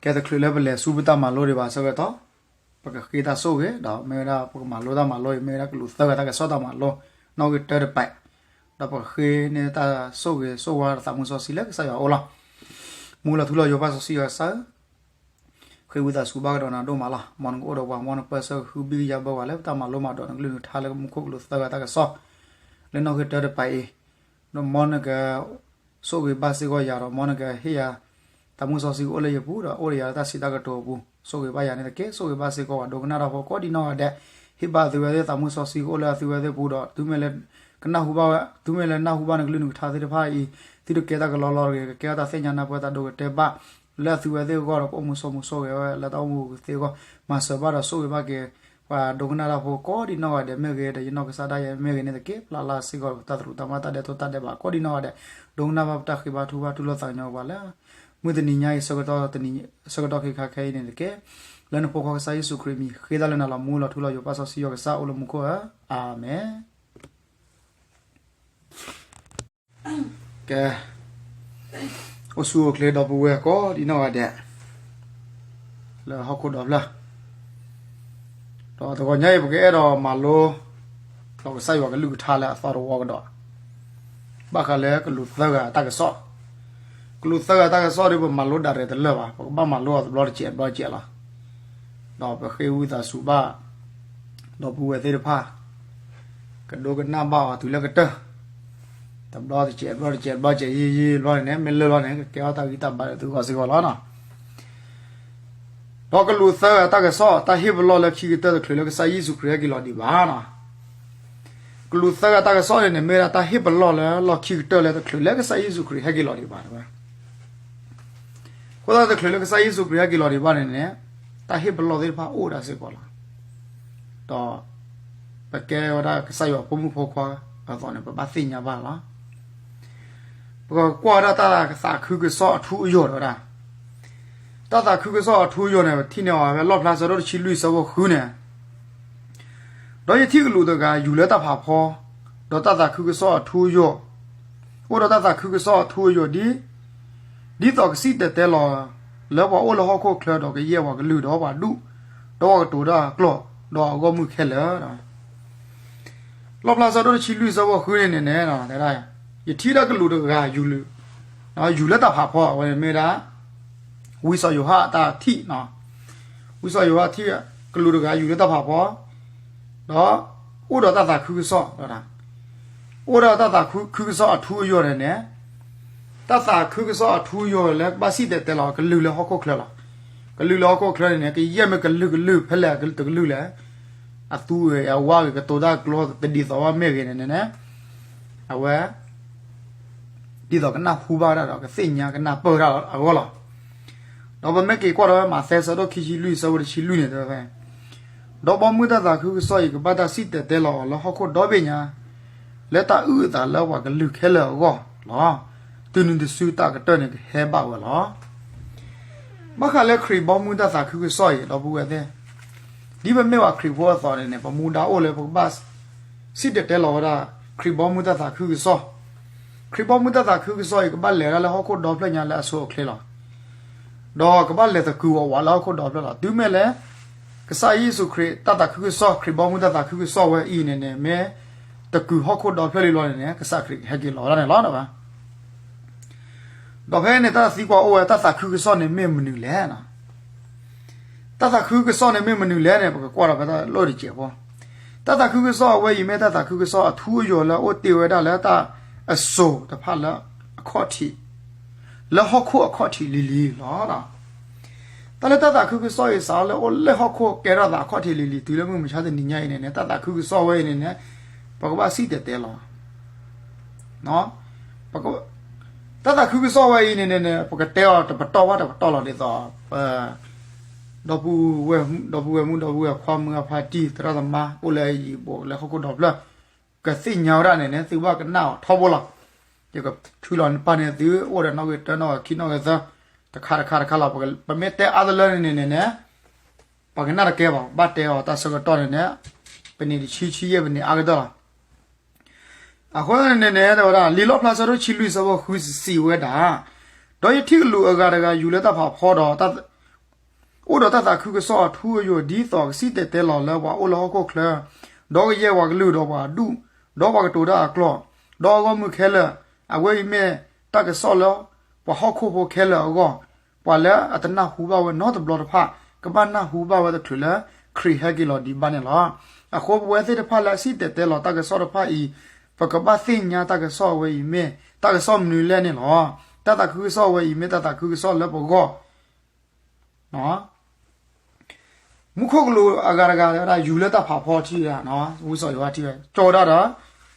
ကဲတချုးလၢပလဲၤဆူပတၢ်မၤလိဒံးဘၣ်အဆၢကတီၢ်, ပကဃ့တၢ်ဆိၣ်ဂ့ၤ ဒီးမ့ၢ်ဝဲဒၣ်ပကမၤလိတၢ်မၤလိအံၤ မ့ၢ်ဝဲဒၣ်ကလူးသၢဂၤတၢ်ကစီၣ်တၢ်မၤလိ နီၣ်ဂံၢ်တၢတပၤ, ဒီးပကဃ့န့ၢ်တၢ်ဆိၣ်ဂ့ၤဆိၣ်ဝါဒီးသးမုၢ်စီဆှံလၢကစၢ်ယွၤအအိၣ်လီၤ. မူလီၤထူလီၤယိာ်ပၢ်စီဆှံယွၤကစၢ်ဧၢ, ဃ့ဝံသးစူၤဘၣ်ကဒီးနၤဒိၣ်မးလီၤ. မ်နကအိၣ်ဒီးပှၤ မ်နကပၢဆှၢဃုဘံၣ်ကယၤဘၢဝဲလၢပတၢ်မၤလိမၤဒိးနကလုၢ်နကထါလၢမူခိၣ်ကလူးသၢဂၤတၢ်ကစီၣ် လၢနီၣ်ဂံၢ်တၢတပၤအံၤ, ဒီးမ်နက ဆိၣ်ဂ့ၤဘၣ်စ့ၢ်ကီးယၤဒီး မ်နကဟ့ၣ်ယၤ သးမုၢ်စီဆှံကအိၣ်လၢယပူၤဒီး အိၣ်ဒီးယၤလၢတၢ်စံးတၢ်ကတိၤအပူၤ, ဆိၣ်ဂ့ၤဘၣ်ယၤန့ၣ်တက့ၢ်. ဆိၣ်ဂ့ၤဘၣ်စ့ၢ်ကီးပှၤဒိကနၣ်တၢ်ဖိကိးဒံနီၢ်ဂၤဒဲး, ဟ့ၣ်ဘၣ်အသုဝဲသ့ၣ်သးမုၢ်စီဆှံကအိၣ်လၢအသုဝဲသ့ၣ်ပူၤဒီး တုၤမ့ၢ်လၢ ကနၢ်ဟူဘၣ်ဝဲ တုၤမ့ၢ်လၢနၢ်ဟူဘၣ်နကလုၢ်နကထါသ့ၣ်တဖၣ်အံၤ, သုတကဲတၢ်ကလီလီၤတဂ့ၤ, ကကဲထီၣ်တၢ်သ့ၣ်ညါနၢ်ပၢၢ်တၢ်ဒိကတဲာ်ဘၣ် လၢအသုဝဲသ့ၣ်အဂီၢ်ဒီး ကအိၣ်မူဆိးမူဆိးဂဲၤဝဲလၢတၢ်အိၣ်မူအပူၤသ့အဂီၢ်, မၤစၢၤဘၣ်ဒီးဆိၣ်ဂ့ၤဘၣ်က့ၤ ပှၤဒိကနၣ်တၢ်ဖိကိးဒံနီၢ်ဂၤဒဲးမ့ၢ်ဂ့ၤ, ဒီးယနီၢ်ကစၢ်ဒၣ်ယဲမ့ၢ်ဂ့ၤန့ၣ်တက့ၢ်. ပျၢ်လၢ်စ့ၢ်ကီးတၢ်သရူးတၢ်မၤတၢ်ဒဲးတိၢ်တၢ်ဒဲးဘးကိးဒံနီၢ်ဂၤဒဲး, ဒိကနၣ်ဘၣ်ပတၢ်ဃ့ဘါထုကဖၣ်တူၢ်လိာ်သးကညီၤပှၤလၢ မုၢ်တနံၤညါအံၤ ဆၢကတီၢ်ခဲခါခဲအံၤန့ၣ်တက့ၢ်. လၢနဖိခွါကစၢ်ယ့ၣ်ၡူးခရံာ်အမံၤ ဃ့တၢ်လၢနၤလီၤ. မူလီၤထူလီၤယိာ်ပၢ်စီဆှံယွၤကစၢ်အိၣ်လၢမူခိၣ်ဧၢ, အၤမ့ၣ်. ကဲ, အိၣ်ဆူၣ်အိၣ်ချ့ဒီပုၢ်ဝဲၢ်ကိးဒံနီၢ်ဂၤဒဲး လၢဟီၣ်ခိၣ်ဒီဖျၢၣ်, ဒီးတဂီၤညါအံၤ ပကအဲၣ်ဒိးမၤလိ ဒီးကစၢ်ယွၤကလုၢ်ကထါလၢအသီတဝီကဒီး ဘၣ်ဃးလၢကလူးသၢဂၤတၢ်ကစီၣ်, ကလူးသၢဂၤတၢ်ကစီၣ်ဒီး ပမၤလိဒၣ်ရဲၣ်တလၢာ်ဘၣ်, ပကဘၣ်မၤလိအီၤတဘျီတစဲးဘျီတစဲးလီၤ. ဒီးပဃ့ဝံသးစူၤဘၣ် ဒီပုၢ်ဝဲၢ်သ့ၣ်တဖၣ် ကဒိကနၣ်ဘၣ်အီၤတုၤလၢကတၢၢ်, တဘျီတစဲးဘျီတစဲးဘျီတစဲးယံာ်ယံာ်ဘျီန့ၣ် မ့ၢ်လၢာ်လီၤန့ၣ် ကကဲထီၣ်တၢ်ဂံၢ်တၢ်ဘါဒီးသုဂီၢ်စ့ၢ်ကီးလီၤ. ဒီးကလူးသၢဂၤတၢ်ကစီၣ် တၢ်ဟ့ၣ်ပလီၢ်လၢခံကတၢၢ်တချုးလၢကစၢ်ယ့ၣ်ၡူးခရံာ်ဟဲက့ၤလီၤဒံးဘၣ်န့ၣ်, ကလူးသၢဂၤတၢ်ကစီၣ်န့ၣ်န့ၣ် မ့ၢ်ဒၣ်တၢ်ဟ့ၣ်ပလီၢ်လၢလီၢ်ခံကတၢၢ်လၢတချုးလၢကစၢ်ယ့ၣ်ၡူးခရံာ်ဟဲက့ၤလီၤဒံးဘၣ်န့ၣ်, အဃိသတးတချုးလၢကစၢ်ယ့ၣ်ၡူးခရံာ်ဟဲက့ၤလီၤဒံးဘၣ်န့ၣ်န့ၣ် တၢ်ဟ့ၣ်ပလီၢ်သ့ၣ်တဖၣ်အိၣ်ဒၣ်စ့ၢ်ကီးလီၤ. ဒီး ပကဲဝဲဒၣ်ကစၢ်ယွၤဖိမုၣ်ဖိခွါအသိးန့ၣ် ပဘၣ်သ့ၣ်ညါဘၣ်လီၤ. ပကကွၢ်ဝဲဒၣ်တၢ်သးခုကစီၣ်အထူအယိာ်ဝဲဒၣ်, တၢ်သးခုကစီၣ်အထူအယိာ်န့ၣ် ပထံၣ်န့ၢ်အီၤဖဲလီၣ်ဖျါဆၢဒိၣ်တဆံလွံၢ်ဆၢဖိဃုန့ၣ်, ဒီးယထံၣ်ကလူးတဂၤယူၤလၢတၢ်ဖးဖီ, ဒီးတၢ်သးခုကစီၣ်အထူအယိာ်, အိၣ်ဒီးတၢ်သးခုကစီၣ်အထူအယိာ်ဒ် ဒ်သိးကစံၣ်တဲၤတဲလီၤ လၢပှၤအိၣ်လၢဟီၣ်ခိၣ်ချၢဒီးကယဲၢ်ပှၤကလုာ်ဒီးပှၤဒူၣ်, ဒီးပှၤကတိၤတၢ်အကျိာ်, ဒီးအဂီၢ်မုၢ်ခဲလၢာ် လီၣ်ဖျါဆၢဒိၣ်တဆံလွံၢ်ဆၢဖိဃုန့ၣ်န့ၣ်, ယထံၣ်ဒၣ်ကလူးတဂၤယူၤလၢ, ယူၤလၢတၢ်ဖးဖီအဝဲန့ၣ်မ့ၢ်ဒၣ် ဝံစီၤယိၤဟၣ်အတၢ်ထံၣ်, ဝံစီၤယိၤဟၣ်ထံၣ်ကလူးတဂၤယူၤလၢတၢ်ဖးဖီ, ဒီးအိၣ်ဒီးတၢ်သးခုကစီၣ်, အိၣ်ဒီးတၢ်သးခုကစီၣ်အထူအယိာ်န့ၣ်န့ၣ်, တၢ်သးခုကစီၣ်အထူအယိာ်လၢကဘၣ်စံၣ်တဲၤတဲလီၤကလုာ်လၢဟီၣ်ခိၣ်ချၢလီၤ. ကလုာ်လၢဟီၣ်ခိၣ်ချၢန့ၣ်န့ၣ် ကယဲၢ်မ့ၢ်ကလုာ်ကလုာ်ဖဲလဲၣ်တကလုာ်လဲၣ်, အသူအဂ့ၤအဝါဂ့ၤ ကတိၤတၢ်ကျိာ်တဒ်သိးဘၣ်မ့ၢ်ဂ့ၤန့ၣ်န့ၣ်, အဝဲ ဒ်သိးကနၢ်ဟူဘၣ်ဝဲဒၣ်ဒီး ကသ့ၣ်ညါကနၢ်ပၢၢ်ဝဲဒၣ်အဂီၢ်လီၤ. ဒီးပမ့ၢ်က့ၤကွၢ်ဒီးမးသဲဆၢဒိၣ်ခံဆံလွံၢ်ဆၢဖိတဆံလွံၢ်န့ၣ်တဲဝဲ, ဒီးဘီမုၢ်တၢ်သးခုကစီၣ်အံၤ ကဘၣ်တၢ်စံၣ်တဲၤတဲလီၤအီၤလၢဟီၣ်ခိၣ်ဒီဘ့ၣ်ညါ, လၢတၢ်အုၣ်အသးလၢပှၤကလုာ်ခဲလၢာ်အဂီၢ်လီၤ. တုၤနုၤတစုတၢ်ကတၢၢ်န့ၣ်ကဟဲဘၣ်ဝဲလီၤ. ဘၣ်ဃးလၢခရံာ်ဘီမုၢ်တၢ်သးခုကစီၣ်အံၤ ဒီပုၢ်ဝဲၢ်သ့ၣ်, ဒ်ပမ့ၢ်ပှၤခရံာ်ဖိအသိးန့ၣ်န့ၣ် ပမူဒါအိၣ်လၢပကဘၣ် စံၣ်တဲၤတဲလီၤဝဲဒၣ် ခရံာ်ဘီမုၢ်တၢ်သးခုကစီၣ်, ခရံာ်ဘီမုၢ်တၢ်သးခုကစီၣ်အံၤ ကဘၣ်လဲၤဒၣ်လၢဟီၣ်ခိၣ်ဒီဖျၢၣ်ညါလၢအဆိအချ့လီၤ. ဒီးကဘၣ်လဲၤသကုၤဝးဝးလၢဟီၣ်ခိၣ်ဒီဖျၢၣ်လီၤ. တုၤမ့ၢ်လၢ ကစၢ်ယ့ၣ်ၡူးခရံာ်တၢ်သးခုကစီၣ် ခရံာ်ဘီမုၢ်တၢ်သးခုကစီၣ်ဝဲအံၤန့ၣ်န့ၣ် မ့ၢ်သကုၤဟီၣ်ခိၣ်ဒီဖျၢၣ်လံလီၤန့ၣ်န့ၣ် ကစၢ်ခရံာ်ကဟဲက့ၤလီၤဝဲဒၣ်န့ၣ်လီၤ. ဒီးဖဲန့ၣ် တၢ်သံကွၢ်အိၣ်ဝဲ တၢ်သးခုကစီၣ်န့ၣ်မ့ၢ်မနုၤလဲၣ်. တၢ်သးခုကစီၣ်န့ၣ်မ့ၢ်မနုၤလဲၣ်န့ၣ် ပကကွၢ်ဒီးဖဲတၢ်လီၢ်တစဲးဖိ, တၢ်သးခုကစီၣ်အဝဲအံၤမ့ၢ်တၢ်သးခုကစီၣ်အထူအယိာ်လၢအအိၣ်တ့ၢ်ဝဲဒၣ်လၢတၢ် အစိၤတဖၣ်လၢအခီၣ်ထံး, လၢဟီၣ်ခိၣ်အခီၣ်ထံးလံၤလံၤလီၤ. တၢ်လၢတၢ်သးခုကစီၣ်အံၤ စးလၢအိၣ်လၢဟီၣ်ခိၣ်ကဲထီၣ်သးအခီၣ်ထံးလံၤလံၤ တုၤလၢမုၢ်မဆါတနံၤညါအံၤန့ၣ်န့ၣ် တၢ်သးခုကစီၣ်ဝဲအံၤန့ၣ်န့ၣ် ပကဘၣ်စံၣ်တဲၤတဲလီၤ တၢ်သးခုကစီၣ်ဝဲအံၤန့ၣ်န့ၣ် ပကတဲအီၤတပတီၢ်ဘၣ်တပတီၢ်လီၤ. ဒ်သိး ဒီပုၢ်ဝဲၢ်မုၣ် ဒီပုၢ်ဝဲၢ်ခွါ မုၢ်ဂၢ်ဖါတံၢ် သရၣ်သမါ အိၣ်လၢအယံၤဘိးလၢဟီၣ်ခိၣ်ဒီဖျၢၣ် ကသ့ၣ်ညါဝဲဒၣ်န့ၣ်န့ၣ် သုဘၣ်ကနၣ်အီၤထီဘိလီၤ. ယကထုးလီၤပာ်န့ၢ်သု အိၣ်ဒီးနီၣ်ဂံၢ်တၢ နီၣ်ဂံၢ်ခံ နီၣ်ဂံၢ်သၢ တခါတခါတခါလီၤ. ပမ့ၢ်တဲအါတလၢန့ၣ်န့ၣ်န့ၣ် ပှၤကနၣ်တကဲဘၣ်. ဘၣ်တဲအီၤတၢ်ဆၢကတီၢ်န့ၣ်န့ၣ် ပနံၣ်တဆံ ဆံယဲၢ် ပနံၣ်အါကတၢၢ်လီၤ. အဃိန့ၣ်န့ၣ် တဲဝဲဒၣ် လံာ်လီၣ်ဖျါဆၢဒိၣ်တဆံလွံၢ်ဆၢဖိဃုစံးဝဲဒၣ်, ဒီးယထံၣ်ကလူးအဂၤတဂၤယူၤလၢတၢ်ဖးဖီဒီး တၢ် အိၣ်ဒီးတၢ်သးခုကစီၣ်အထူအယိာ် ဒ်သိးကစံၣ်တဲၤတဲလီၤလၢပှၤအိၣ်လၢဟီၣ်ခိၣ်ချၢ, ဒီးကယဲၢ်ပှၤကလုာ်ဒီးပှၤဒူၣ်, ဒီးပှၤကတိၤတၢ်အကျိာ်, ဒီးအဂီၢ်မုၢ်ခဲလၢာ်, အဝဲအံၤမ့ၢ်တၢ်ကစီၣ်လၢပှၤဟီၣ်ခိၣ်ဖိခဲလၢာ်အဂီၢ်, ပှၤလၢအတနၢ်ဟူဘၣ်ဝဲနီတဘျီတဖၣ် ကဘၣ်နၢ်ဟူဘၣ်ဝဲတချုးလၢခရံာ်ဟဲက့ၤလီၤဒံးဘၣ်န့ၣ်လီၤ. အဃိပဝဲသ့ၣ်တဖၣ်လၢအစံၣ်တဲၤတဲလီၤတၢ်ကစီၣ်တဖၣ်အံၤ, ပကဘၣ်သ့ၣ်ညါတၢ်ကစီၣ်အဝဲအံၤမ့ၢ်တၢ်ကစီၣ်မနုၤလဲၣ်န့ၣ်လီၤ. တၢ်သးခုကစီၣ်အဝဲအံၤမ့ၢ်တၢ်သးခုကစီၣ်လၢပဂီၢ် မူခိၣ်ကလူးအဂၤတဂၤဝဲဒၣ် ယူၤလၢတၢ်ဖးဖီထံဝဲဒၣ်, ဝံစီၤယိၤဟၣ်ထံဝဲ ကၠီဝဲဒၣ်ဒီး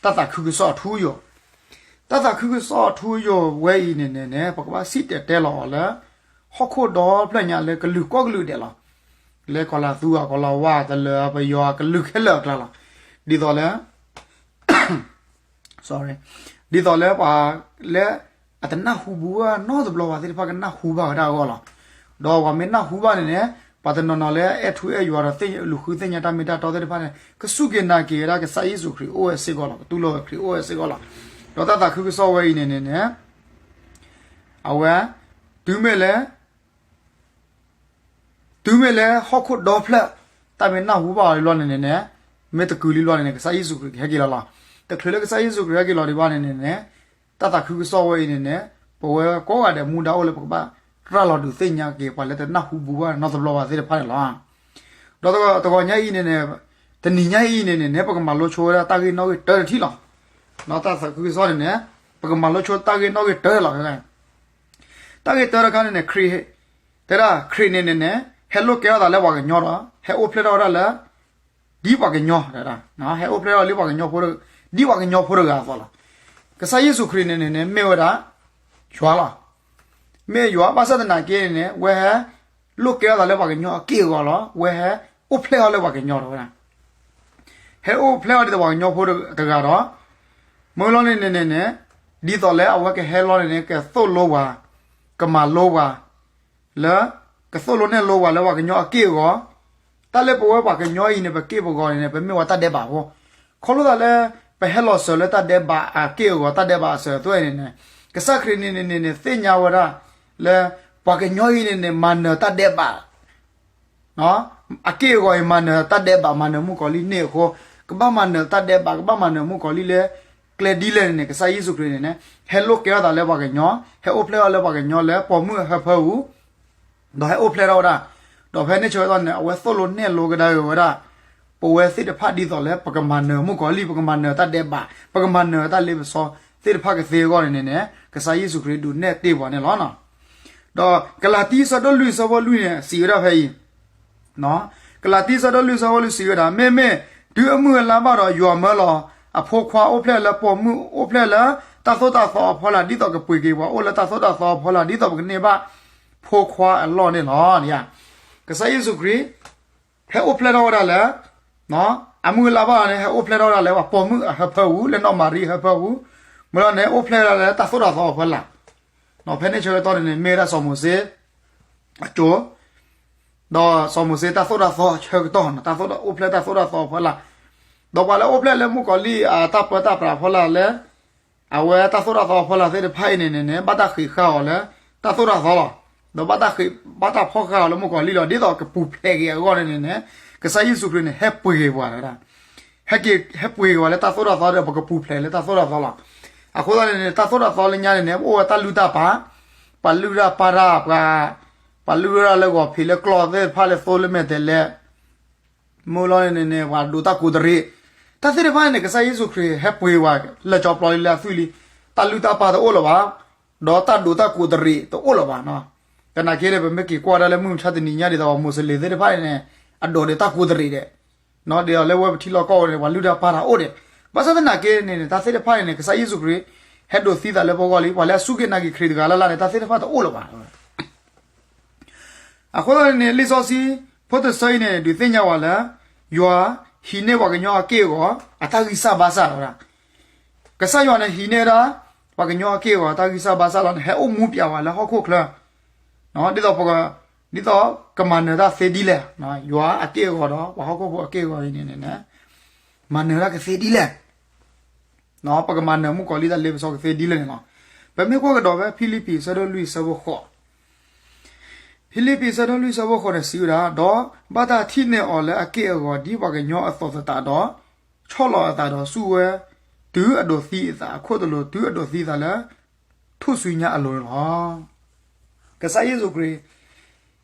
တၢ်သးခုကစီၣ်အထူအယိာ်, တၢ်သးခုကစီၣ်အထူအယိာ်ဝဲအံၤန့ၣ်န့ၣ်န့ၣ် ပကဘၣ်စံၣ်တဲၤတဲလီၤအီၤလၢ ဟီၣ်ခိၣ်ဒီဖျၢၣ်ညါလၢကလုာ်ကိးကလုာ်ဒဲးလီၤ. လၢကီၤလၤသူ ကီၤလၤဝါ တလၢၤ ပယီၤကလုာ်ခဲလၢာ်အကျါလီၤ. ဒ်သိးလၢ ဒ်သိးလၢပှၤလၢအတနၢ်ဟူဘူးဘၣ်နီတဘျီ ပှၤသ့ၣ်တဖၣ်ကနၢ်ဟူဘၣ်ဝဲဒၣ်အဂီၢ်လီၤ. ဒီးပှၤမ့ၢ်နၢ်ဟူဘၣ်န့ၣ်န့ၣ် ပှၤတနီၤနီၤလၢအဲၣ်ထူအဲၣ်ယွၤဒီးသ့ၣ်လူၤဃုသ့ၣ်ညါတၢ်မ့ၢ်တၢ်တီသ့ၣ်တဖၣ်န့ၣ် ကစူၢ်က့ၤနာ်က့ၤဝဲဒၣ်ကစၢ်ယ့ၣ်ၡူးခရံာ်အိၣ်ဝဲစ့ၢ်ကီးလီၤ. ကတူၢ်လိာ်ဝဲခရံာ်အိၣ်ဝဲစ့ၢ်ကီးလီၤ. ဒီးတၢ်သးခုကစီၣ်ဝဲအံၤန့ၣ်န့ၣ်န့ၣ် အဝဲ တုၤမ့ၢ်လၢ တုၤမ့ၢ်လၢဟီၣ်ခိၣ်ဒီဖျၢၣ် တၢ်မ့ၢ်နၢ်ဟူဘၣ်အီၤလံဘျီန့ၣ်န့ၣ်န့ၣ် မ့ၢ်တကုၤလံဘျီန့ၣ်န့ၣ် ကစၢ်ယ့ၣ်ၡူးခရံာ်ကဟဲက့ၤလီၤလီၤ. တချုးလၢကစၢ်ယ့ၣ်ၡူးခရံာ်ဟဲက့ၤလီၤဒံးဘၣ်န့ၣ်န့ၣ်န့ၣ် တၢ်သးခုကစီၣ်ဝဲအံၤန့ၣ်န့ၣ် ပဝဲကိးဂၤဒဲးမူဒါအိၣ်လၢပကဘၣ်ရၤလီၤဒုးသ့ၣ်ညါက့ၤ ပှၤလၢတနၢ်ဟူဘူးဘၣ်နီတဘျီဘၣ်သ့ၣ်တဖၣ်န့ၣ်လီၤ. ဒီးတဂီၤညါအံၤန့ၣ်န့ၣ် တနံၤညါအံၤန့ၣ်န့ၣ်န့ၣ် ပကမၤလိဆိဝဲဒၣ်တၢ်ဂ့ၢ်နီၣ်ဂံၢ်တၢတထံၣ်လီၤ. တၢ်သးခုကစီၣ်န့ၣ်န့ၣ် ပကမၤလိဆိတၢ်ဂ့ၢ်နီၣ်ဂံၢ်တၢလီၤ. တၢ်ဂ့ၢ်တၢတခါန့ၣ်န့ၣ် ခရံာ် တဲဒၣ်ခရံာ်န့ၣ်န့ၣ်န့ၣ် ဟဲလိာ်ကဲထီၣ်သးလၢပှၤကညီဒီး ဟဲအိၣ်ဖျဲၣ်ထီၣ်ဝဲဒၣ်လၢ ဒ်ပှၤကညီ ဟဲအိၣ်ဖျဲၣ်ထီၣ်လၢပှၤကညီဖိ ဒ်ပှၤကညီဖိတဂၤအသိးလီၤ. ကစၢ်ယ့ၣ်ၡူးခရံာ်န့ၣ်န့ၣ်န့ၣ် မ့ၢ်ဝဲဒၣ် ယွၤလီၤ. မ့ၢ်ယွၤဘၣ်ဆၣ်သနာ်က့န့ၣ်န့ၣ် ဝဲဟဲလိာ်ကဲထီၣ်သးလၢပှၤကညီအက့ၢ်အဂီၤလီၤ. ဝဲဟဲအိၣ်ဖျဲၣ်ထီၣ်လၢပှၤကညီဒီးဝဲဒၣ် ဟဲအိၣ်ဖျဲၣ်ထီၣ်ဒ်သိးပှၤကညီဖိတဂၤဒီး မ့ၢ်လီၤန့ၣ်န့ၣ်န့ၣ်န့ၣ် ဒ်သိးလၢအဝဲကဟဲလီၤန့ၣ်န့ၣ် ကသိၣ်လိပှၤ ကမၤလိပှၤ လၢ ကသိၣ်လိနဲၣ်လိပှၤလၢပှၤကညီအက့ၢ်အဂီၤ တၢ်လၢပဝဲပှၤကညီအံၤန့ၣ် ပက့ၢ်ပဂီၤန့ၣ်န့ၣ် ပမ့ၢ်ဝဲတၢ်ဒဲးဘးဖိ ခီဖျိသးလၢ ပဟဲလီၤစၢၤလၢတၢ်ဒဲးဘးအက့ၢ်အဂီၤ တၢ်ဒဲးဘးအစၢၤအသွဲၣ်န့ၣ်န့ၣ် ကစၢ်ခရံာ်န့ၣ်န့ၣ်န့ၣ် သ့ၣ်ညါဝဲဒၣ် လၢ ပှၤကညီအံၤန့ၣ်န့ၣ် မၤနၢၤတၢ်ဒဲးဘး အက့ၢ်အဂီၤအံၤ မၤနၢၤတၢ်ဒဲးဘး မၤနၢၤမုၣ်ကီၤလံၢ်န့ၣ်အဃိ ကဘၣ်မၤနၢၤတၢ်ဒဲးဘး ကဘၣ်မၤနၢၤမုၣ်ကီၤလံၢ်လၢ ကျဲဒ်လဲၣ်န့ၣ်န့ၣ် ကစၢ်ယ့ၣ်ၡူးခရံာ်န့ၣ်န့ၣ် ဟဲလိာ်ကဲထီၣ်သးလၢပှၤကညီ ဟဲအိၣ်ဖျဲၣ်ထီၣ်လၢပှၤကညီလၢပိာ်မုၣ်အဟၢဖၢပူၤ ဒီးဟဲအိၣ်ဖျဲၣ်ထီၣ်ဝဲဒၣ် ဒီးဖဲန့ၣ်ဆၢကတီၢ်န့ၣ် အဝဲသိၣ်လိနဲၣ်လိကဒါက့ၤဝဲဒၣ် ပဝဲသ့ၣ်တဖၣ်ဒ်သိးလၢ ပကမၤနၢၤမုၣ်ကီၤလံၢ် ပကမၤနၢၤတၢ်ဒဲးဘး ပကမၤနၢၤတၢ်လ့ပစီသ့ၣ်တဖၣ်ကသ့အဂီၢ်န့ၣ်န့ၣ်န့ၣ် ကစၢ်ယ့ၣ်ၡူးခရံာ်ဒုးနဲၣ်တ့ၢ်ပှၤန့ၣ်လီၤ. ဒီးကလၤတံ ဆၢဒိၣ်လွံၢ် ဆၢဖိလွံၢ်န့ၣ် စံးဝဲဒၣ်ဖဲအံၤ ကလၤတံ ဆၢဒိၣ်လွံၢ် ဆၢဖိလွံၢ် စံးဝဲဒၣ် မ့မ့ၢ်တုၤအမုၢ်အလါဘၣ်ဒီး ယွၤမၢလီၤအဖိခွါအိၣ်ဖျဲၣ်လၢပိာ်မုၣ် အိၣ်ဖျဲၣ်လၢတၢ်သိၣ်တၢ်သီအဖီလာ် ဒ်သိးကပှ့ၤက့ၤပှၤအိၣ်လၢတၢ်သိၣ်တၢ်သီအဖီလာ် ဒ်သိးပကန့ၢ်ဘၣ်ဖိခွါအလီၢ်န့ၣ်လီၤ. ကစၢ်ယ့ၣ်ၡူးခရံာ် ဟဲအိၣ်ဖျဲၣ်ထီၣ်ဝဲဒၣ်လၢ အမုၢ်အလါဘၣ်န့ၣ် ဟဲအိၣ်ဖျဲၣ်ထီၣ်ဝဲဒၣ်လၢပှၤပိာ်မုၣ်အဟၢဖၢပူၤ လၢနီၢ်မၤရံအဟၢဖၢပူၤ မ့ၢ်လီၤန့ၣ် အိၣ်ဖျဲၣ်ဝဲဒၣ်လၢတၢ်သိၣ်တၢ်သီအဖီလာ် ဖဲန့ၣ်ဆၢကတီၢ်န့ၣ်န့ၣ် မ့ၢ်ဝဲဒၣ်စီၤမိၤၡ့ အစိၤ ဒီးစီၤမိၤၡ့တၢ်သိၣ်တၢ်သီဆၢကတီၢ် တၢ်သိၣ်တၢ် အိၣ်ဖျဲၣ်တၢ်သိၣ်တၢ်သီအဖီလာ် ဒီးပှၤလၢအိၣ်ဖျဲၣ်လၢမုၣ်ကီၤလံၢ်အတၢ်ပၢတၢ်ပြးအဖီလာ်လၢ အဝဲတၢ်သိၣ်တၢ်သီအဖီလာ်သ့ၣ်တဖၣ်အံၤန့ၣ်န့ၣ်န့ၣ် ဘၣ်တၢ်ဃ့းဃာ်အီၤလၢ တၢ်သိၣ်တၢ်သီလီၤ. ဒီးဘၣ်တၢ်ဃ့း ဘၣ်တၢ်ဖီၣ်ဃာ်အီၤလၢမုၣ်ကီၤလံၢ်လီၤ. ဒ်သိးကပူၤဖျဲးက့ၤအဂီၢ်န့ၣ်န့ၣ်န့ၣ် ကစၢ်ယ့ၣ်ၡူးခရံာ်န့ၣ် ဟဲပှ့ၤက့ၤပှၤတဒၣ် ဟဲက့ၤ ဟဲပှ့ၤက့ၤပှၤလၢတၢ်သိၣ်တၢ်သီဒီး ပကပူၤဖျဲးလၢတၢ်သိၣ်တၢ်သီလီၤ. အဃိသတးန့ၣ်န့ၣ် တၢ်သိၣ်တၢ်သီလၢညါန့ၣ်န့ၣ် အိၣ်ဝဲတၢ်လုၢ်တၢ်ပာ် ပှၤလုၢ်တၢ်ပာ်တၢ် ပှၤ ပှၤလုၢ်ဝဲဒၣ်လၢဂီၤဖံးလၢကျီၢ်သ့ၣ်တဖၣ်လၢသိလၢမဲာ်တဲးလဲး မ့ၢ်လီၤန့ၣ်န့ၣ် ပှၤဒိးတၢ်ကူးတရံး တၢ်သ့ၣ်တဖၣ်န့ၣ် ကစၢ်ယ့ၣ်ၡူးခရံာ်ဟဲပှ့ၤဝဲလၢကၠီပျီလံလၢအသွံၣ်လံ တၢ်လုၢ်တၢ်ပာ်တအိၣ်လၢၤဘၣ် ဒီးတၢ်ဒိးတၢ်ကူးတရံးတအိၣ်လၢၤဘၣ်. သနာ်က့န့ၣ် ပမ့ၢ်က့ၤကွၢ်ဒၣ်လၢမုၢ်မဆါတနံၤညါဒ်သိးပှၤမိၤၡလ့ၤသ့ၣ်တဖၣ်န့ၣ်န့ၣ် အဒိးဒီးတၢ်ကူးတရံးဒဲး ဒ်သိးလၢဝဲပထံလီၢ်ကီၢ်ဝဲန့ၣ် ပှၤလုၢ်တၢ်ပာ်တၢ်အိၣ်ဒဲး ဘၣ်ဆၣ်သနာ်က့န့ၣ်န့ၣ် တၢ်သ့ၣ်တဖၣ်န့ၣ်န့ၣ် ကစၢ်ယ့ၣ်ၡူးခရံာ် ဟဲဒိးသံသးလၢပဂီၢ်လံ ပှၤလၢအစူၢ်က့ၤနာ်က့ၤခရံာ်တဂၤလၢ်လၢ်န့ၣ် တၢ်သ့ၣ်တဖၣ်တအိၣ်လၢၤဘၣ်. အဃိသတးန့ၣ်န့ၣ် လံာ်စီဆှံဖိတဆၢအံၤန့ၣ် ဒုးသ့ၣ်ညါဝဲလၢ ယွၤဟံးန့ၢ်ပှၤကညီအက့ၢ်အဂီၤ အတၢ်ဂံၢ်စၢ်ဘါစၢ်လီၤ. ကစၢ်ယွၤန့ၣ်ဟံးန့ၢ်ဒၣ် ပှၤကညီအက့ၢ်အဂီၤ တၢ်ဂံၢ်စၢ်ဘါစၢ်လီၤန့ၣ် ဟဲအိၣ်မူပၠးဝဲလၢဟီၣ်ခိၣ်ချၢ ဒ်သိးပ ဒ်သိးကမၤနၢၤတၢ်သ့ဒ်လဲၣ် ယွၤအက့ၢ်အဂီၤဒီး ပှၤဟီၣ်ခိၣ်ဖိအက့ၢ်အဂီၤအံၤန့ၣ်န့ၣ် မၤနၢၤတၢ်ကသ့ဒ်လဲၣ် ပကမၤနၢၤမုၣ်ကီၤလံၢ်တၢ်လ့ပစီကသ့ဒ်လဲၣ်န့ၣ်လီၤ. ပမ့ၢ်ကွၢ်ကဒီးဖဲဖံလံးပံး ဆၢဒိၣ်လွံၢ် ဆၢဖိဃိး ဖံလံးပံး ဆၢဒိၣ်လွံၢ် ဆၢဖိဃိးန့ၣ် စံးဝဲဒၣ်, ဒီးဘၣ်တၢ်ထံၣ်န့ၢ်အီၤလၢအက့ၢ်အဂီၤ ဒ်ပှၤကညီအသိးသတးဒီး ဆီၣ်လီၤအသးဒီးစူၢ်ဝဲ တုၤအဒိးသံအသးအခိၣ်သလုး တုၤအဒိးသံသးလၢ ထူၣ်စုညါအလိၤန့ၣ်လီၤ. ကစၢ်ယ့ၣ်ၡူးခရံာ်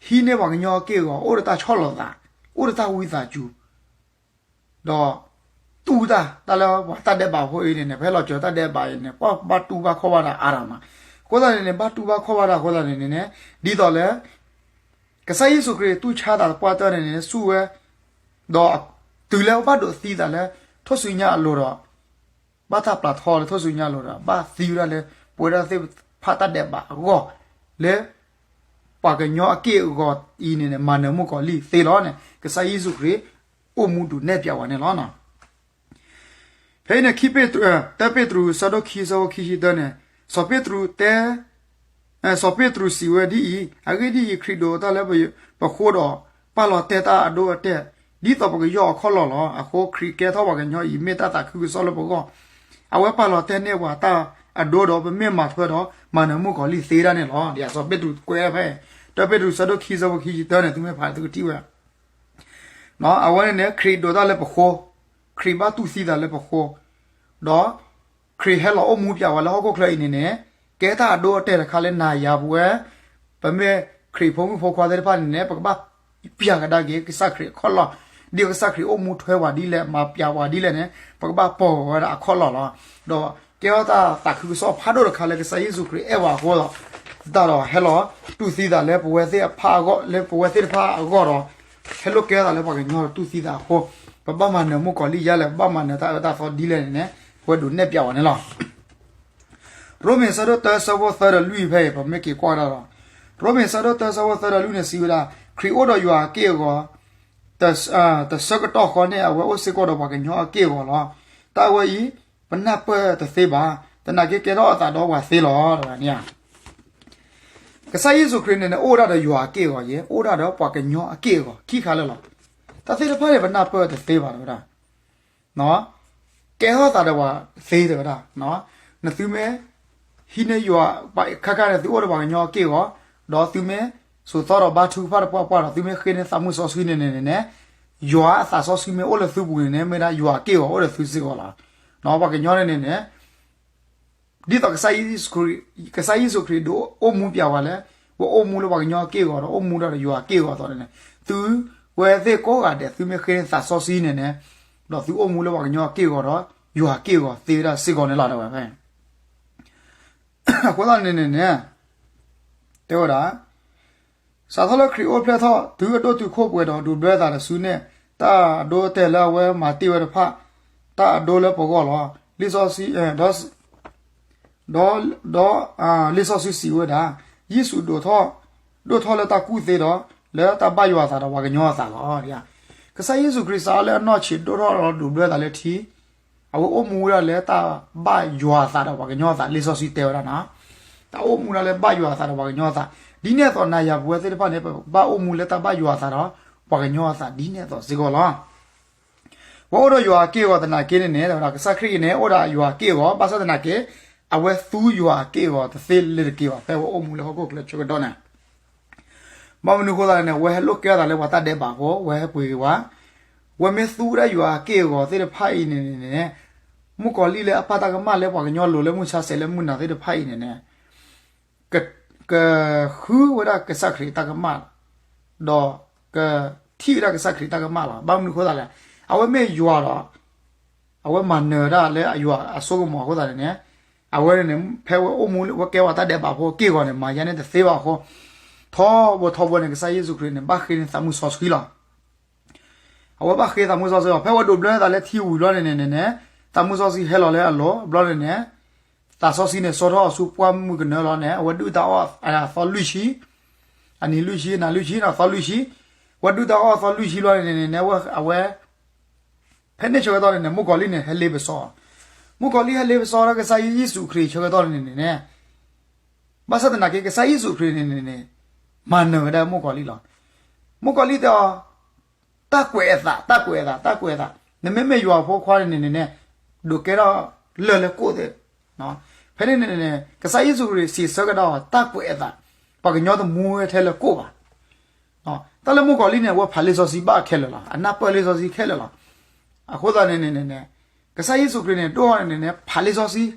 ဟံးန့ၢ်ပှၤကညီအက့ၢ်အဂီၤ အိၣ်ဒီးတၢ်ဆီၣ်လီၤသး, အိၣ်ဒီးတၢ်ဝံသးစူၤ ဒီးတူၢ်တၢ်, တၢ်လၢပှၤတၢ်ဒဲးဘးဖိအံၤန့ၣ်န့ၣ် ပဟဲလီၤစၢၤတၢ်ဒဲးဘးအံၤန့ၣ် ပဘၣ်တူၢ်ဘၣ်ခီၣ်ဘၣ်တၢ်အါတၢ်မး. အဃိသတးန့ၣ်န့ၣ် ဘၣ်တူၢ်ဘၣ်ခီၣ်ဘၣ်တၢ်အဃိသတးန့ၣ်န့ၣ် ဒ်သိးလၢ ကစၢ်ယ့ၣ်ၡူးခရံာ်တူၢ်ဆါသးသပှၢ်တၢၢ်န့ၣ်န့ၣ် စူၢ်ဝဲ, ဒီးတုၤလၢဘၣ်ဒိးသံသးလၢ ထူၣ်စုညါအလိၤဒီး ဘၣ်တၢ်ပျၢ်ထီလၢထူၣ်စုညါအလိၤဒီး ဘၣ်သံဝဲဒၣ်လၢ ပဝဲဒၣ်သ့ၣ်တဖၣ်တၢ်ဒဲးဘးအဂီၢ် လၢ ပှၤကညီအက့ၢ်အဂီၤအံၤန့ၣ်န့ၣ် မၤနၢၤမုၣ်ကီၤလံၢ်သ့လီၤန့ၣ် ကစၢ်ယ့ၣ်ၡူးခရံာ် အိၣ်မူဒုးနဲၣ်ပျးဝဲန့ၣ်လီၤ. ဖဲအံၤန့ၣ် ခံပ့းတရူး, တၢပ့းတရူး ဆၢဒိၣ်ခံ ဆၢဖိခံဆံတၢန့ၣ် စီၤပ့းတရူးတဲ, စီၤပ့းတရူးစံးဝဲဒ်အံၤ, အဂ့ၢ်ဒ်အံၤ, ခရံာ်ဒိးတၢ်လၢပဃိဒီး ပာ်လီၤတဲာ်တၢ်အဒိအတဲာ် ဒ်သိးပကယီၢ်အခီၣ်လီၢ်လီၤ. အဃိခရံာ်ကဲထီၣ်ပှၤကညီအံၤ မ့ၢ်တၢ်သးခုကစီၣ်လၢပဂီၢ်, အဝဲပာ်လီၤတဲာ်န့ၢ်ပှၤတၢ်အဒိဒီး ပမ့ၢ်မၤထွဲဒီး မၤနၢၤမုၣ်ကီၤလံၢ်သ့ဒၣ်န့ၣ်လီၤ. ဒ်စီၤပ့းတရူးကွဲးဖဲ တၢပ့းတရူး ဆၢဒိၣ်ခံ ဆၢဖိခံဆံတၢန့ၣ် သုမ့ၢ်ဖးသုကထံၣ်ဝဲ အဝဲန့ၣ်န့ၣ် ခရံာ်ဒိးတၢ်လၢပဃိ, ခရံာ်ဘၣ်တူၢ်သံသးလၢပဃိ, ဒီးခရံာ်ဟဲလီၤအိၣ်မူပျးဝဲလၢဟီၣ်ခိၣ်ချၢအံၤန့ၣ်န့ၣ် ကဲတၢ်အဒိအတဲာ်တခါလၢနၤယၤပဝဲ, ပမ့ၢ်ခရံာ်ဖိမုၣ်ဖိခွါသ့ၣ်တဖၣ်န့ၣ်န့ၣ် ပကဘၣ်ပျးကဒါက့ၤကစၢ်ခရံာ်အခီၣ်လီၢ်, ဒ်ကစၢ်ခရံာ်အိၣ်မူထွဲပှၤဒ်လဲၣ် မၤပျးပှၤဒ်လဲၣ်န့ၣ် ပကဘၣ်ပိာ်ဝဲဒၣ်အခီၣ်လီၢ်လီၤ. ဒီးကဲထီၣ်တၢ်သးခုကစီၣ်ဖးဒိၣ်တခါလၢကစၢ်ယ့ၣ်ၡူးခရံာ်အဲၣ်ပှၤအဃိဒီး တၢ်ဒီးဟဲလီၤတူၢ်သံသးလၢပဝဲသ့ၣ်တဖၣ်အဂီၢ်, လၢပဝဲသ့ၣ်တဖၣ်အဂီၢ်ဒီး ဟဲလိာ်ကဲထီၣ်သးလၢပှၤကညီဒီးတူၢ်သံသးအဃိ, ပဘၣ်မၤနၢၤမုၣ်ကီၤလံၢ်ယါလဲၣ်, ပဘၣ်မၤနၢၤတၢ်အၢတၢ်သီဒ်လဲၣ်န့ၣ်န့ၣ် ပဝဲဒိးနဲၣ်ပျးဝဲန့ၣ်လီၤ. ရိမ့ၤ ဆၢဒိၣ်တၢ ဆၢဖိသၢဒီးလွံၢ်ဖဲအံၤ ပမ့ၢ်က့ၤကွၢ်ဒၣ်ဒီး, ရိမ့ၤ ဆၢဒိၣ်တၢ ဆၢဖိသၢဒီးလွံၢ်န့ၣ် စံးဝဲဒၣ်, ခရံာ်အိၣ်ဒီးယွၤအက့ၢ်အဂီၤ တဆၢကတီၢ်ဃီန့ၣ် အဝဲအိၣ်စ့ၢ်ကီးဒီးပှၤကညီအက့ၢ်အဂီၤလီၤ. တၢ်အဝဲအံၤ ပနၢ်ပၢၢ်တသ့ဘၣ်. သနာ်က့ကဲထီၣ်အသးဒီးပှၤသ့လီၤ တဝဲန့ၣ်ဧါ. ကစၢ်ယ့ၣ်ၡူးခရံာ်န့ၣ်န့ၣ် အိၣ်ဒၣ်ဒီးယွၤအက့ၢ်အဂီၤယဲ, အိၣ်ဒၣ်ဒီးပှၤကညီအက့ၢ်အဂီၤ ခံခါလၢာ်လီၤ. တၢ်သ့ၣ်တဖၣ်န့ၣ် ပနၢ်ပၢၢ်တသ့ဘၣ် တဝဲဒၣ် ကဲထီၣ်သးဒီးပှၤသ့ တဝဲဒၣ်, နသုမ့ၢ် ဟံးန့ၢ်ယွၤ ခါခါန့ၣ် သုအိၣ်ဒီးပှၤကညီအက့ၢ်အဂီၤ, ဒီးသုမ့ၢ်စိာ်သီဒီးဘါထုကဖၣ်တပှၢ်ပှၢ်ဒီး သုမ့ၢ်ဃ့န့ၢ်သးမုၢ်စီဆှံန့ၣ်န့ၣ်န့ၣ်, ယွၤအသးစီဆှံမ့ၢ်အိၣ်လၢသုပူၤန့ၣ်န့ၣ် မ့ၢ်ဒၣ်ယွၤအက့ၢ်အဂီၤအိၣ်ဒီးသုစ့ၢ်ကီးလီၤ. ပှၤကညီန့ၣ်န့ၣ်န့ၣ် ဒ်သိးကစၢ်ယ့ၣ်ၡူးခရံာ် ကစၢ်ယ့ၣ်ၡူးခရံာ်ဒိးအိၣ်မူပျးဝဲလၢ ပအိၣ်မူလၢပှၤကညီအက့ၢ်အဂီၤဒီး အိၣ်မူဒၣ်ဒီးယွၤအက့ၢ်အဂီၤအသိးန့ၣ်န့ၣ်, သုဝဲသ့ၣ်ကိးဂၤဒဲး သုမ့ၢ်ဃ့န့ၢ်သးစီဆှံန့ၣ်န့ၣ်, ဒီးသုအိၣ်မူလၢပှၤကညီအက့ၢ်အဂီၤဒီး ယွၤအက့ၢ်အဂီၤသ့ဝဲဒၣ်စ့ၢ်ကီးန့ၣ်လီၤ တဝဲဖဲ အဃိသတးန့ၣ်န့ၣ်န့ၣ် တဲဝဲဒၣ် စးထီၣ်လၢခရံာ်အိၣ်ဖျဲၣ်ထီၣ် တုၤအဒိၣ်တုာ်ခိၣ်ပှဲၤဒီးဒိးဘျၢသးတစုန့ၣ်, တၢ်အဒိအတဲာ်လၢအဝဲမၤတ့ၢ်ဝဲတဖၣ်, တၢ်အဒိလၢပဂီၢ်လီၤ. လံာ်စီဆှံ ဒီး ဒီး လံာ်စီဆှံစံးဝဲဒၣ်, ယ့ၣ်ၡူးဒိၣ်ထီၣ် ဒိၣ်ထီၣ်လၢတၢ်ကူၣ်သ့ဒီး လၢတၢ်ဘၣ်ယွၤအသးဒီးပှၤကညီအသးလီၤ. ကစၢ်ယ့ၣ်ၡူးခရံာ်စးထီၣ်လၢအနီၢ်ဆံးဒိၣ်ထီၣ်ဒီးဒိးဘျၢသးလၢထံ အဝဲအိၣ်မူဝဲဒၣ်လၢတၢ်ဘၣ်ယွၤအသးဒီးပှၤကညီအသး လံာ်စီဆှံတဲဝဲဒၣ်န့ၣ်, တၢ်အိၣ်မူဒၣ်လၢဘၣ်ယွၤအသးဒီးပှၤကညီအသး, ဒ်န့ၣ်အသိးနၤယၤပဝဲသ့ၣ်တဖၣ်န့ၣ် ပဘၣ်အိၣ်မူလၢတၢ်ဘၣ်ယွၤအသးဒီး ပှၤကညီအသးဒ်န့ၣ်အသိးစ့ၢ်ကီးလီၤ. ပှၤအိၣ်ဒီးယွၤအက့ၢ်အဂီၤသနာ်က့န့ၣ်န့ၣ် ကစၢ်ခရံာ်အံၤန့ၣ် အိၣ်ဒီးယွၤအက့ၢ်အဂီၤ ဘၣ်ဆၣ်သနာ်က့ အဝဲသူယွၤအက့ၢ်အဂီၤတသ့လၢၤတက့ၢ်ဘၣ် ဖဲဝဲအိၣ်မူလၢဟီၣ်ခိၣ်ချၢဆၢကတီၢ်န့ၣ် ဘၣ်မနုၤအဃိသတးန့ၣ် အဝဲဟဲလိာ်ကဲထီၣ်သးလၢပှၤတၢ်ဒဲးဘးဖိ အဝဲဟဲပှ့ၤက့ၤဝဲ, အဝဲမ့ၢ်သူဝဲဒၣ်ယွၤအက့ၢ်အဂီၤသ့ၣ်တဖၣ်အံၤန့ၣ်န့ၣ် မုၣ်ကီၤလံၢ်လၢအပာ်တၢ်ကမၣ်လၢပှၤကညီလိၤလၢမုၢ်ဆါဆဲးလၢမုၢ်နၤသ့ၣ်တဖၣ်အံၤန့ၣ်န့ၣ် ကဃုဝဲဒၣ်ကစၢ်ခရံာ်တၢ်ကမၣ်, ဒီးကထံၣ်ဝဲဒၣ်ကစၢ်ခရံာ်တၢ်ကမၣ်လီၤ. ဘၣ်မနုၤအဃိသတးလဲၣ်, အဝဲမ့ၢ်ယွၤဒီး အဝဲမၤနၢၤဝဲဒၣ်လၢယွၤအစိကမီၤအဃိသတးန့ၣ်န့ၣ်, အဝဲန့ၣ်န့ၣ် ဖဲဝဲအိၣ်မူဝဲကဲဝဲတၢ်ဒဲးဘးဖိအက့ၢ်အဂီၤန့ၣ် မၤယါန့ၣ်တသ့ဘၣ်အဃိ, ထီဘိထီဘိန့ၣ် ကစၢ်ယ့ၣ်ၡူးခရံာ်န့ၣ် ဘၣ်ဃ့န့ၢ်သးမုၢ်စီဆှံလီၤ. အဝဲဘၣ်ဃ့သးမုၢ်စီဆှံလီၤ. ဖဲဝဲဒိးဘျၢသးလၢထံဝံၤဘျီန့ၣ်န့ၣ်န့ၣ်, သးမုၢ်စီဆှံဟဲလီၤလၢအလိၤဘျီန့ၣ်န့ၣ်, သးစီဆှံန့ၣ် စိာ်ထီၣ်အီၤဆူပှၢ်မုၢ်ကနၢလီၤန့ၣ် အဝဲဒုၣ်တၢ်အီၣ်အသီလွံၢ်ဆံ, အနံၤလွံၢ်ဆံ နၤလွံၢ်ဆံ အသီလွံၢ်ဆံ, ဝဲဒုၣ်တၢ်အီၣ်အသီလွံၢ်ဆံဘျီန့ၣ်န့ၣ် အဝဲ ဖဲန့ၣ်ဆၢကတီၢ်န့ၣ်န့ၣ် မုၣ်ကီၤလံၢ်န့ၣ် ဟဲလ့ပစီအီၤ, မုၣ်ကီၤလံၢ်ဟဲလ့ပစီထီၣ်ကစၢ်ယ့ၣ်ၡူးခရံာ်ဆၢကတီၢ်န့ၣ်န့ၣ်န့ၣ်, ဘၣ်ဆၣ်သနာ်က့ ကစၢ်ယ့ၣ်ၡူးခရံာ်န့ၣ်န့ၣ်န့ၣ် မၤနၢၤဝဲဒၣ်မုၣ်ကီၤလံၢ်လီၤ. မုၣ်ကီၤလံၢ်တဲအီၤ တၢ်ကွဲးအသး, တၢ်ကွဲးအသး, တၢ်ကွဲးအသး, နမ့မ့ၢ်ယွၤအဖိခွါန့ၣ်န့ၣ်န့ၣ်, ဒိးကဲထီၣ်လၢၢ်လၢကိၣ်သ့ၣ်, ဖဲန့ၣ်န့ၣ်န့ၣ် ကစၢ်ယ့ၣ်ၡူးခရံာ်စံးဆၢကဒါအီၤ တၢ်ကွဲးအသး, ပှၤကညီတမူဝဲထဲလၢကိၣ်ဘၣ်. တၢ်လၢမုၣ်ကီၤလံၢ်န့ၣ် အဝဲဖးလံာ်စီဆှံဘၣ်ခဲလၢာ်လီၤ. အနၢ်ပၢၢ်လံာ်စီဆှံခဲလၢာ်လီၤ. အဃိသတးန့ၣ်န့ၣ်န့ၣ် ကစၢ်ယ့ၣ်ၡူးခရံာ်န့ၣ် ဒိၣ်န့ၣ်န့ၣ် ဖးလံာ်စီဆှံ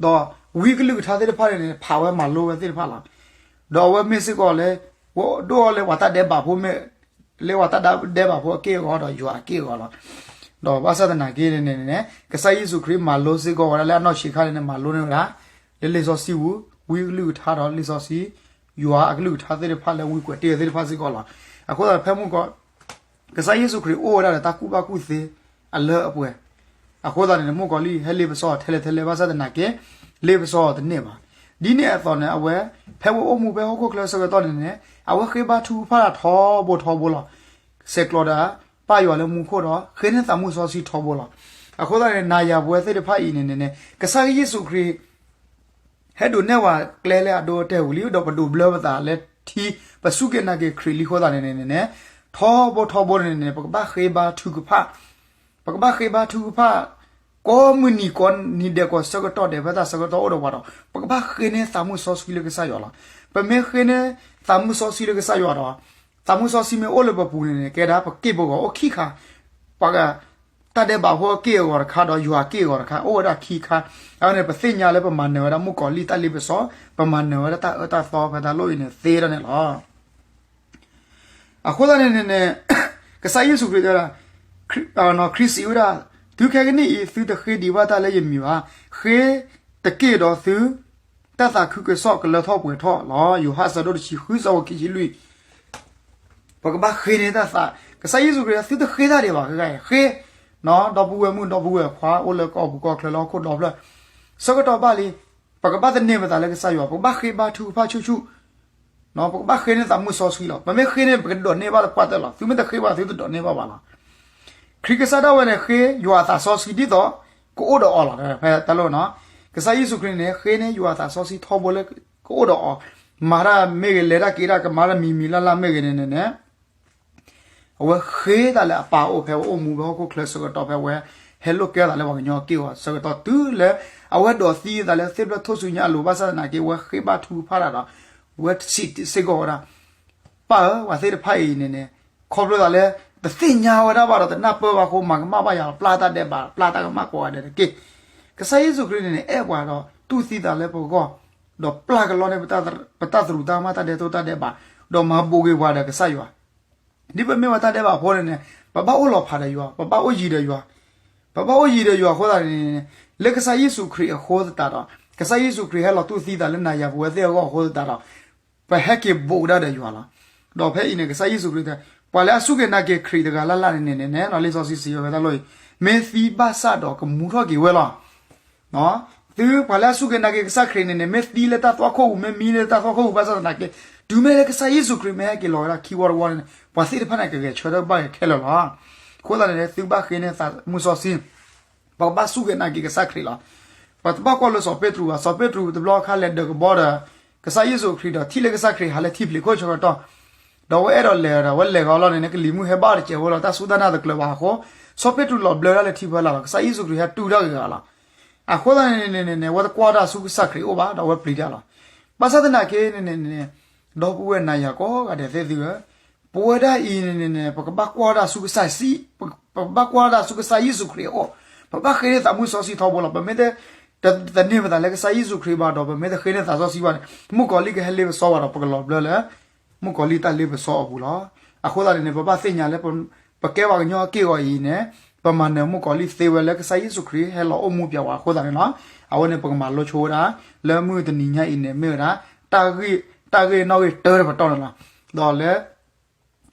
ဒီးဝံအကလုၢ်ကထါသ့ၣ်တဖၣ်န့ၣ်န့ၣ် ဖးဝဲမၤလိဝဲသ့ၣ်တဖၣ်လီၤ. ဒီးအဝဲမ့ၢ်စ့ၢ်ကီးလၢ ဒိၣ်အီၤလၢပှၤတၢ်ဒဲးဘးဖိမ့ၢ် လၢပှၤတၢ်ဒဲးဘးဖိအက့ၢ်အဂီၤဒီးယွၤအက့ၢ်အဂီၤလီၤ. ဒီးဘၣ်ဆၣ်သနာ်က့န့ၣ်န့ၣ် ကစၢ်ယ့ၣ်ၡူးခရံာ်မၤလိစ့ၢ်ကီးဝဲဒၣ်လၢအနီၢ်ဆံးခါန့ၣ်န့ၣ် မၤလိန့ၢ်ဝဲဒၣ် လၢလံာ်စီဆှံပူၤ ဝံအကလုၢ်ကထါဒီးလံာ်စီဆှံ ယွၤအကလုၢ်ကထါသ့ၣ်တဖၣ်လၢဝံကွဲးတ့ၢ်ဝဲသ့ၣ်တဖၣ်စ့ၢ်ကီးလီၤ. အဃိသတးဖဲမုၣ်ကီၤ ကစၢ်ယ့ၣ်ၡူးခရံာ်အိၣ်ဝဲဒၣ်ဒီးတၢ်ကူၣ်ဘၣ်ကူၣ်သ့အလၢအပှဲၤ အဃိသတးန့ၣ် မုၣ်ကီၤလံၢ်ဟဲလ့ပစီထဲလဲၣ်ထဲလဲၣ် ဘၣ်ဆၣ်သနာ်က့ လ့ပစီတန့ၢ်ဘၣ်. ဒ်န့ၣ်အသိးန့ၣ် အဝဲ ဖဲဝဲအိၣ်မူဖဲဟီၣ်ခိၣ်ချၢဆၢကတီၢ်န့ၣ်န့ၣ် အဝဲဃ့ဘါထုကဖၣ်တၢ်ထီဘိထီဘိလီၤ. ဆဲးကျိးဒီး ပၢ်ယွၤလၢမူခိၣ်ဒီး ဃ့န့ၢ်သးမုၢ်စီဆှံထီဘိလီၤ. အဃိသတးန့ၣ် နၤယၤပဝဲသ့ၣ်တဖၣ်အံၤန့ၣ်န့ၣ် ကစၢ်ယ့ၣ်ၡူးခရံာ် ဟဲဒိးနဲၣ်ဝဲကျဲလၢအဒိအတဲာ်ဝံၤလံ ဒီးပဒိးဘျၢပသးလၢထံ ပစူၢ်က့ၤနာ်က့ၤခရံာ်လံအဃိသတးန့ၣ်န့ၣ် ထီဘိထီဘိန့ၣ်န့ၣ် ပကဘၣ်ဃ့ဘါထုကဖၣ် ပကဘၣ်ဃ့ဘါထုကဖၣ် ကိးမုၢ်နံၤကိးနံၤဒဲးကိးဆၢကတီၢ်ဒဲး ဖဲတၢ်ဆၢကတီၢ်အိၣ်ဒီးပှၤဒီး ပကဘၣ်ဃ့န့ၢ်သးမုၢ်စီဆှံလၢကစၢ်ယွၤလီၤ. ပမ့ၢ်ဃ့န့ၢ်သးမုၢ်စီဆှံလၢကစၢ်ယွၤဒီး သးမုၢ်စီဆှံမ့ၢ်အိၣ်လၢပပူၤန့ၣ်န့ၣ် ကဲဒၣ်ပက့ၢ်ပဂီၤအိၣ်ခံခါ ပှၤ တၢ်ဒဲးဘးဖိအက့ၢ်အဂီၤတခါဒီးယွၤအက့ၢ်အဂီၤတခါ အိၣ်ဝဲဒၣ်ခံခါ. အဝဲန့ၣ် ပသ့ၣ်ညါလၢပမၤနၢၤဝဲဒၣ်မုၣ်ကီၤလံၢ်တၢ်လ့ပစီ ပမၤနၢၤဝဲဒၣ်တၢ်အၢတၢ်သီဖဲတၢ်လီၢ်အံၤန့ၣ်သ့ဒၣ်န့ၣ်လီၤ. အဃိသတးန့ၣ်န့ၣ် ကစၢ်ယ့ၣ်ၡူးခရံာ်တဲဝဲဒၣ် ခရံာ်စံးဝဲဒၣ် သုခဲကနံၣ်အံၤ သုတဃ့ဒံးဘၣ်တၢ်လၢယမံၤဘၣ်. ဃ့တက့ၢ်ဒီးသု တၢ်သးခုကစီၣ်ကလၢထီၣ်ပှဲၤထီၣ်လီၤ. ယိၤဟၣ်အဆၢဒိၣ်တဆံဃု အဆၢဖိခံဆံလွံၢ် ပကဘၣ်ဃ့န့ၢ်တၢ်သး, ကစၢ်ယ့ၣ်ၡူးခရံာ် သုတဃ့တၢ်ဒံးဘၣ်, ဃ့, ဒီပုၢ်ဝဲၢ်မုၣ် ဒီပုၢ်ဝဲၢ်ခွါ အိၣ်လၢကီၢ်ပူၤကီၢ်ချၢလၢဟီၣ်ခိၣ်ဒီဖျၢၣ်, ဆၢကတီၢ်ဘၣ်လံ, ပကဘၣ်သန့ၤပသးလၢကစၢ်ယွၤ, ပကဘၣ်ဃ့ဘါထုကဖၣ်ဆူၣ်ဆူၣ်, ပကဘၣ်ဃ့န့ၢ်သးမုၢ်စီဆှံလီၤ. ပမ့ၢ်ဃ့န့ၢ် ပကဒိးန့ၢ်ဘၣ်သပှၢ်တၢၢ်လီၤ. သုမ့ၢ်တဃ့ဘၣ် သုတဒိးန့ၢ်ဘၣ်ဘၣ်လီၤ. ခရံာ်ကစၢ်ဒၣ်ဝဲန့ၣ် ဃ့ယွၤအသးစီဆှံဒ်သိး ကအိၣ်ဒီးအီၤလီၤ. ဖဲတၢ်လီၢ်နီၤ, ကစၢ်ယ့ၣ်ၡူးခရံာ်န့ၣ် ဃ့န့ၢ်ယွၤအသးစီဆှံထီဘိလၢကအိၣ်ဒီးအီၤ, မၤတၢ်မ့ၢ်ဂ့ၤ လဲၤတၢ်က့ၤတၢ် ကမၤတၢ်မံၤမံၤလၢ်လၢ်မ့ၢ်ဂ့ၤန့ၣ်န့ၣ်န့ၣ် အဝဲဃ့တၢ်လၢအပၢ်အိၣ် ဖဲဝဲအိၣ်မူဖဲဟီၣ်ခိၣ်ချၢဆၢကတီၢ် ဖဲဝဲဟဲလိာ်ကဲသးလၢပှၤကညီအက့ၢ်အဂီၤဆၢကတီၢ် တုၤလၢအဝဲဒိးသံအသးလၢသ့ၣ်ဖျၢၣ်ထူၣ်စုညါအလိၤ ဘၣ်ဆၣ်သနာ်က့ ဝဲဃ့ဘါထုကဖၣ်တၢ်ဒီး ဝဲစံးစ့ၢ်ကီးဝဲဒၣ်, ပၢ်ဧၢ, ပှၤသ့ၣ်တဖၣ်အံၤန့ၣ်န့ၣ် ခီဖျိသးလၢ တသ့ၣ်ညါဝဲဒၣ်ဘၣ်ဒီး တနၢ်ပၢၢ်ဘၣ်အဃိ မၤကမၣ်ဘၣ်ယၤလီၤ. ပျၢ်တၢ်ဒဲးဘး ပျၢ်တၢ်ကမၣ်ကိးဂၤဒဲးတက့ၢ်. ကစၢ်ယ့ၣ်ၡူးခရံာ်န့ၣ်န့ၣ် အဲၣ်ပှၤဒီး တူၢ်သံသးလၢပဂီၢ်, ဒီးပျၢ်ကလီန့ၢ် ပတၢ်သရူးတၢ်ကမၣ် တၢ်ဒဲးတိၢ်တၢ်ဒဲးဘး, ဒီးမၤဘိးက့ၤပှၤဒီးကစၢ်ယွၤ ဒ်ပမ့ၢ်ဝဲတၢ်ဒဲးဘးဖိန့ၣ်န့ၣ် ပဘၣ်အိၣ်လီၤဖးဒီးယွၤ, ပဘၣ်အိၣ်ယံၤဒီးယွၤ, ပဘၣ်အိၣ်ယံၤဒီးယွၤအဃိသတးန့ၣ် လၢကစၢ်ယ့ၣ်ၡူးခရံာ်အဃိသတးဒီး ကစၢ်ယ့ၣ်ၡူးခရံာ်ဟဲလီၤတူၢ်သံသးလၢနၤယၤပဝဲသ့ၣ်အဂီၢ်အဃိသတးဒီး ပဟဲက့ၤဘူးကဒါဒီးယွၤလီၤ. ဒီးဖဲအံၤန့ၣ် ကစၢ်ယ့ၣ်ၡူးခရံာ်တဲ ပှၤလၢအစူၢ်က့ၤနာ်က့ၤခရံာ်တဂၤလၢ်လၢ်န့ၣ်န့ၣ် လံာ်စီဆှံစံးဝဲတၢ်လီၢ်အံၤ, မ့ၢ်သံဘၣ်ဆၣ်ဒီးကမူထီၣ်က့ၤဝဲလီၤ. သုပှၤလၢအစူၢ်က့ၤနာ်က့ၤကစၢ်ခရံာ်န့ၣ်န့ၣ် မ့ၢ်သံလၢတၢ်သွၣ်ခိၣ်ပူၤ မ့ၢ်မံလၢတၢ်သွၣ်ခိၣ်ပူၤဘၣ်ဆၣ်သနာ်က့ တုၤမ့ၢ်လၢကစၢ်ယ့ၣ်ၡူးခရံာ်မ့ၢ်ဟဲက့ၤလီၤဝဲဒၣ်ခံဝီတဝီန့ၣ် ပှၤသ့ၣ်တဖၣ်န့ၣ် ကဂဲၤဆၢထၢၣ်ဘၣ်ဂဲၤခဲလၢာ်လီၤ. အဃိသတးန့ၣ် သုဘၣ်ဃ့န့ၢ်သးမုၢ်စီဆှံ ပကဘၣ်စူၢ်က့ၤနာ်က့ၤကစၢ်ခရံာ်လီၤ. ပတဘၣ်ကွၢ်လၢစီၤပ့းတရူးဘၣ်, စီၤပ့းတရူးတဘျီအခါလဲၤဒၢးကဘီဒီး ကစၢ်ယ့ၣ်ၡူးခရံာ်ဒီး ထံၣ်လၢကစၢ်ခရံာ်ဟးလၢထံဖျ့းခိၣ်ဆၢကတီၢ်, ဒီးဝဲအဲၣ်ဒိးလဲၤဒီး ဝဲလဲၤဂီၤလီၤန့ၣ်န့ၣ် ကလံၤမုၢ်ဟဲဘၣ်တစဲးဖိလီၤ, တၢ်စူၢ်တၢ်နာ်တကျၢၤဘၣ်အဃိ စီၤပ့းတရူးလီၤဘျၢဒၣ်လၢထံဖီလာ်လီၤ. ကစၢ်ယ့ၣ်ၡူးခရံာ်ဟဲတူၢ်ထီၣ်က့ၤအီၤလီၤ. အဃိသတးန့ၣ်န့ၣ်န့ၣ် ဝဲတကွၢ်တၢ်ဆူကစၢ်ခရံာ်အိၣ်ဘၣ် ဒီးဝဲပျံၤတၢ်လီၤ. ဘၣ်ဆၣ်သနာ်က့န့ၣ်န့ၣ်န့ၣ် ဒီပုၢ်ဝဲၢ်နၤယၤကိးဂၤဒဲးသ့ၣ်သုဧၢ, ပဝဲဒၣ်အံၤန့ၣ်န့ၣ်န့ၣ် ပကဘၣ်ကွၢ်တၢ်ဆူကစၢ်စံး, ပကဘၣ်ကွၢ်တၢ်ဆူကစၢ်ယ့ၣ်ၡူးခရံာ်အအိၣ်, ပဘၣ်ဃ့န့ၢ်သးမုၢ်စီဆှံထီဘိလီၤ. ပမ့ၢ်တ တသန့ၤပသးလၢကစၢ်ယ့ၣ်ၡူးခရံာ်ဘၣ်ဒီး ပမ့ၢ်တဃ့န့ၢ်သးစီဆှံဘၣ်န့ၣ် မုၣ်ကီၤလံၢ်ကဟဲလ့ပစီဝဲဒီး ပကလီၤဘျၢလၢ မုၣ်ကီၤလံၢ်တၢ်လ့ပစီအပူၤလီၤ. အဃိသတးန့ၣ်န့ၣ် ပဘၣ်သ့ၣ်ညါလၢ ပကဲပှၤကညီအက့ၢ်အဂီၤအံၤန့ၣ် ပမၤနၢၤမုၣ်ကီၤလံၢ်သ့ဝဲလၢကစၢ်ယ့ၣ်ၡူးခရံာ်ဟဲလီၤအိၣ်မူပၠးဝဲအဃိသတးန့ၣ်လီၤ. အဝဲန့ၣ် ပကမၤလိဆိဝဲဒၣ် လၢမုၢ်တနံၤညါအံၤန့ၣ် မ့ၢ်ဝဲဒၣ် တၢ်ဂ့ၢ်နီၣ်ဂံၢ်တၢတပတီၢ်န့ၣ်လီၤ. ဒီးလၢ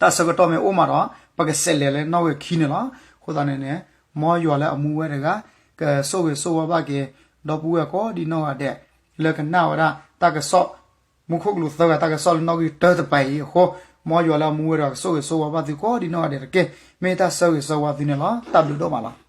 တၢ်ဆၢကတီၢ်မ့ၢ်အိၣ်မးဒီး ပကဆဲးလဲၤလၢနီၣ်ဂံၢ်ခံန့ၣ်လီၤ. အဃိသတးန့ၣ်န့ၣ် မ်ယွၤလၢအမူဝဲတဂၤ ကဆိၣ်ဂ့ၤဆိၣ်ဝါဘၣ်က့ၤ ဒီပုၢ်ဝဲၢ်ကိးဒံနီၢ်ဂၤဒဲး လၢကနၣ်ဝဲဒၣ်တၢ်ကစီၣ် မူခိၣ်ကလူးသၢဂၤ တၢ်ကစီၣ်လၢနီၣ်ဂံၢ်တၢတပၤအံၤအဃိ မ်ယွၤလၢအမူဝဲတဂၤ ကဆိၣ်ဂ့ၤဆိၣ်ဝါဘၣ်သုကိးဒံနီၢ်ဂၤဒဲးတက့ၢ်. မ့ၢ်တၢ်ဆၢဂ့ၤဆၢဝါသုန့ၣ်လီၤ. တၢ်ဘျုးဒိၣ်မးလီၤ.